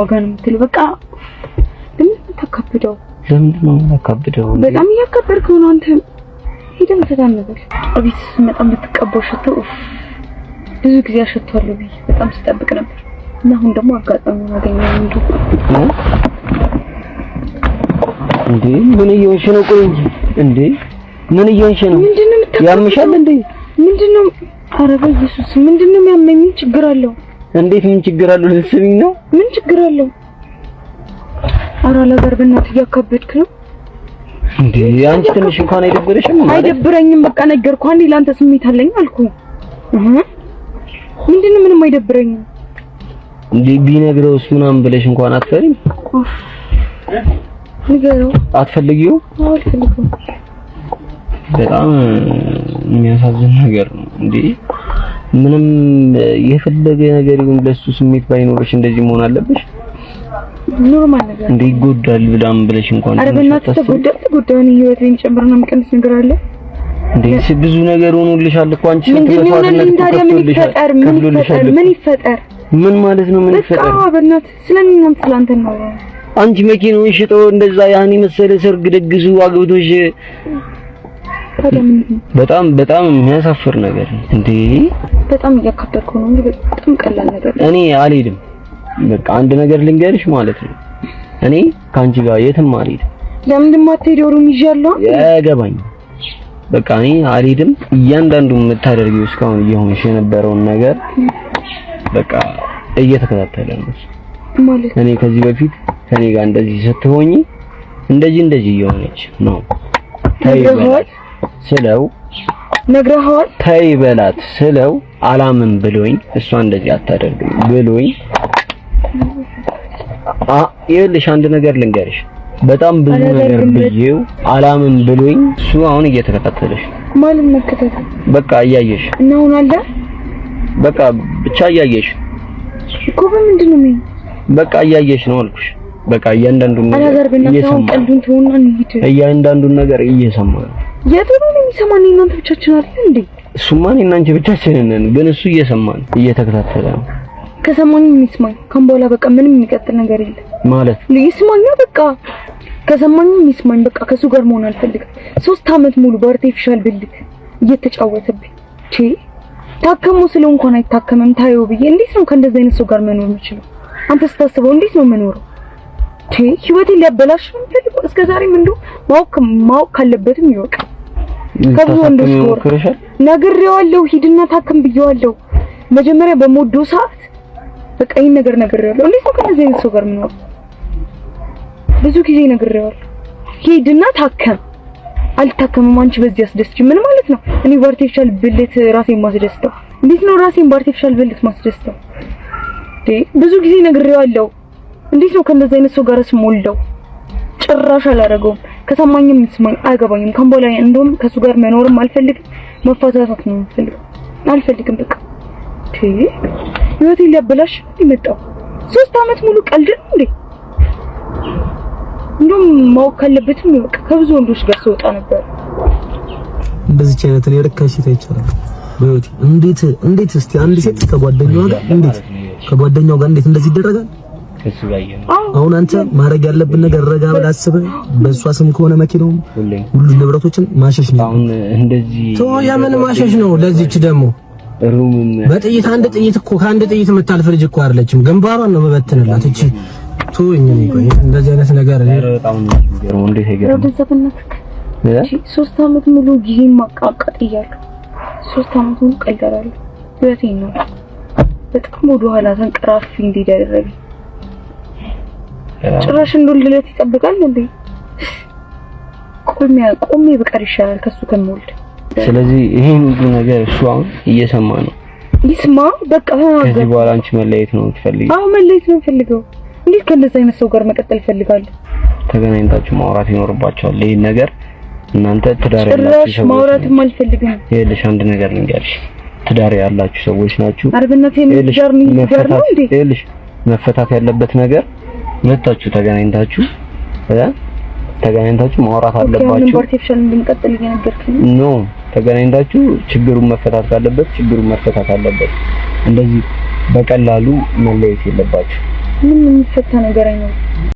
ዋጋ ነው የምትለው። በቃ ለምን የምታካብደው? ለምንድን ነው የማካብደው? በጣም እያከበድከው ነው አንተ። ሄደን ፈታ እንበል። እቤት ስመጣ የምትቀባው ሽቶ ኡፍ፣ ብዙ ጊዜ አሸቷለሁ ብዬ በጣም ስጠብቅ ነበር እና አሁን ደግሞ አጋጣሚውን አገኘሁ። እንዱ እንዴ ምን እየሆንሽ ነው? ቆይ እንጂ እንዴ ምን እየሆንሽ ነው? ምንድን ነው የምታካብደው? ያምሻል እንዴ? ምንድን ነው? ኧረ በኢየሱስ ምንድን ነው የሚያመኝ? ምን ችግር አለው? እንዴት ምን ችግር አለው? ልትስሚኝ ነው? ምን ችግር አለው? ኧረ አላዛር በእናትህ እያካበድክ ነው። እንዴ አንቺ ትንሽ እንኳን አይደብርሽም? ማለት አይደብረኝም። በቃ ነገርኩህ። አንዴ ለአንተ ስሜት አለኝ አልኩህ። እህ ምንድን ነው? ምንም አይደብረኝም። እንዴ ቢነግረውስ ምናምን ብለሽ እንኳን አትፈሪም? ኡፍ ንገረው። አትፈልጊው? አዎ አልፈልገውም። በጣም የሚያሳዝን ነገር ነው። እንዴ ምንም የፈለገ ነገር ይሁን ለሱ ስሜት ባይኖርሽ እንደዚህ መሆን አለብሽ? Normal ነገር እንዴ ይጎዳል ብላም ብለሽ እንኳን ኧረ ትንሽ በእናትህ አታስቢም? ተጎዳ ተጎዳ። እኔ ህይወት ላይ የሚጨምርና የሚቀንስ ነገር አለ? እንዴ ብዙ ነገር ሆኖልሻል እኮ አንቺ ስንት ምንድን ነው መስዋዕትነት የሆነልኝ እኮ ታዲያ? ምን ከፍሎልሻል ይፈጠር? ምን ከፍሎልሻል ይፈጠር? እኮ። ምን ይፈጠር? ምን ማለት ነው? ምን በቃ ይፈጠር? በእናትህ ስለኔ እናንተ ስለአንተ ነው። አንቺ መኪናውን ሽጦ እንደዛ ያን የመሰለ ሰርግ ደግሱ አግብቶሽ ታዲያ ምንድን ነው? በጣም በጣም የሚያሳፍር ነገር ነው። እንዴ በጣም እያካበድከው ነው እንጂ በጣም ቀላል ነገር ነው። እኔ አልሄድም። በቃ አንድ ነገር ልንገርሽ ማለት ነው፣ እኔ ከአንቺ ጋር የትም አልሄድም። ለምንድን ነው የማትሄደው? Room ይዣለሁ። ያገባኝ በቃ እኔ አልሄድም። እያንዳንዱ የምታደርጊው እስካሁን እየሆንሽ የነበረውን ነገር በቃ እየተከታተለ ነው እሱ። ማለት እኔ ከዚህ በፊት ከኔ ጋር እንደዚህ ስትሆኚ እንደዚህ እንደዚህ እየሆነች ነው ተይ ነግረኸዋል? በላት ስለው ነግረኸዋል? ተይ በላት ስለው አላምን ብሎኝ እሷ እንደዚህ አታደርግም ብሎኝ ይኸውልሽ አንድ ነገር ልንገርሽ፣ በጣም ብዙ ነገር አላደርግም ብዬው አላምን ብሎኝ እሱ አሁን እየተከታተለሽ ነው። ማለት መከታተል በቃ እያየሽ እና አሁን አለ በቃ ብቻ እያየሽ እኮ በምንድን ነው የሚሆነው? በቃ እያየሽ ነው አልኩሽ። በቃ እያንዳንዱን ነገር አላዛር በእናትህ አሁን እየሰማ ነው። ቀልዱን ተውና እንሂድ። እያንዳንዱን ነገር እየሰማ ነው። የት ነው የሚሰማን? እናንተ ብቻችን አይደል እንዴ? እሱማ እኔና አንቺ ብቻችንን ነን፣ ግን እሱ እየሰማ ነው፣ እየተከታተለ ነው ከሰማኝ ይስማኝ። ካሁን በኋላ በቃ ምንም የሚቀጥል ነገር የለም። ማለት ይስማኛ በቃ ከሰማኝ ይስማኝ። በቃ ከሱ ጋር መሆን አልፈልግም። 3 አመት ሙሉ በ artificial ብልት እየተጫወተብኝ ቺ ታከሙ ስለው እንኳን አይታከምም። ታየው ብዬ እንዴት ነው ከእንደዚህ አይነት ሰው ጋር መኖር የምችለው? አንተ ስታስበው እንዴት ነው መኖረው? ቺ ህይወቴን ሊያበላሽ ነው የሚፈልገው። እስከ ዛሬም እንደው ማወቅ ማወቅ ካለበትም ይወቅ። ከብዙ ወንዶች ልታሳክሚው ጋር ሞክረሻል? ነግሬዋለሁ። ሂድና ታከም ብዬዋለሁ። መጀመሪያ በሞዶ ሰዓት በቃ ይሄን ነገር ነግሬዋለሁ። እንዴት ነው ከእንደዚህ አይነት ሰው ጋር የምኖረው? ብዙ ጊዜ ነግሬዋለሁ። ሂድና ታከም። አልታከምም፣ አንቺ በዚህ አስደስች። ምን ማለት ነው? እኔ በ artificial ብልት ራሴን ማስደስተው እንዴት ነው? ራሴን በ artificial ብልት ማስደስተው? እንዴ ብዙ ጊዜ ነግሬዋለሁ። እንዴት ነው ከእንደዚህ አይነት ሰው ጋር ስሞልደው? ጭራሽ አላደረገውም። ከሰማኝም ይስማኝ፣ አያገባኝም። ካሁን በኋላ እንደውም ከሱ ጋር መኖርም አልፈልግም። መፋታታት ነው የምፈልገው። አልፈልግም በቃ እንዴ ህይወቴን ሊያበላሽ ነው የመጣው። 3 አመት ሙሉ ቀልድ ነው እንዴ? እንደውም ማወቅ ካለበትም በቃ ከብዙ ወንዶች ጋር ስወጣ ነበር። እንደዚች አይነት እኔ ርካሽ ሴት አይቻልም በህይወቴ። እንዴት እንዴት እስቲ አንድ ሴት ከጓደኛዋ ጋር እንዴት ከጓደኛው ጋር እንዴት እንደዚህ ይደረጋል? ከሱ ጋር እየሆነ አሁን አንተ ማድረግ ያለብን ነገር ረጋ ብለህ አስበህ በእሷ ስም ከሆነ መኪናውም ሁሌ ሁሉ ንብረቶችን ማሸሽ ነው። አሁን እንደዚህ ቶ የምን ማሸሽ ነው? ለዚች ደግሞ room ም በጥይት አንድ ጥይት እኮ ከአንድ ጥይት የምታልፍ ልጅ እኮ አይደለችም። ግንባሯን ነው መበትንላት። እቺ ተወኝ። እኔ ቆይ እንደዚህ አይነት ነገር እኔ ኧረ በጣም ነው የሚገርመው። እንዴት አይገርምም? ወደዛ በእናትህ እ? 3 አመት ሙሉ ጊዜ ማቃቃጥ እያለሁ 3 አመት ሙሉ ቀልድ አላለሁ። ህይወቴን ነው በጣም ወደ ኋላ ተንቀራፊ እንዲሄድ ያደረገኝ። ጭራሽ እንደወልድለት ይጠብቃል እንዴ? ቆሜ ቆሜ ብቀር ይሻላል ከሱ ከምወልድ። ስለዚህ ይሄን ሁሉ ነገር እሱ አሁን እየሰማ ነው። ይስማ በቃ ከዚህ ተናገር። በኋላ አንቺ መለየት ነው የምትፈልጊው? አዎ መለየት ነው የምፈልገው። እንዴት ከእንደዚህ አይነት ሰው ጋር መቀጠል እፈልጋለሁ? ተገናኝታችሁ ማውራት ይኖርባችኋል። ይሄን ነገር እናንተ ትዳር ያላችሁ ጭራሽ ሰዎች ማውራትም አልፈልግም። ይኸውልሽ አንድ ነገር ልንገርሽ፣ ትዳር ያላችሁ ሰዎች ናችሁ። ኧረ በእናትህ የምን ይኸውልሽ ትዳር ነው? ይሄ ትዳር ነው መፈታት እንዴ? ይኸውልሽ መፈታት ያለበት ነገር ሁለታችሁ ተገናኝታችሁ ተገናኝታችሁ ማውራት Okay፣ አሁንም አለባችሁ። በ artificial እንድንቀጥል እየነገርከኝ ነው? No ተገናኝታችሁ ችግሩን መፈታት ካለበት ችግሩን መፈታት አለበት። እንደዚህ በቀላሉ መለየት የለባችሁ። ምንም የሚፈታ ነገር አይኖርም።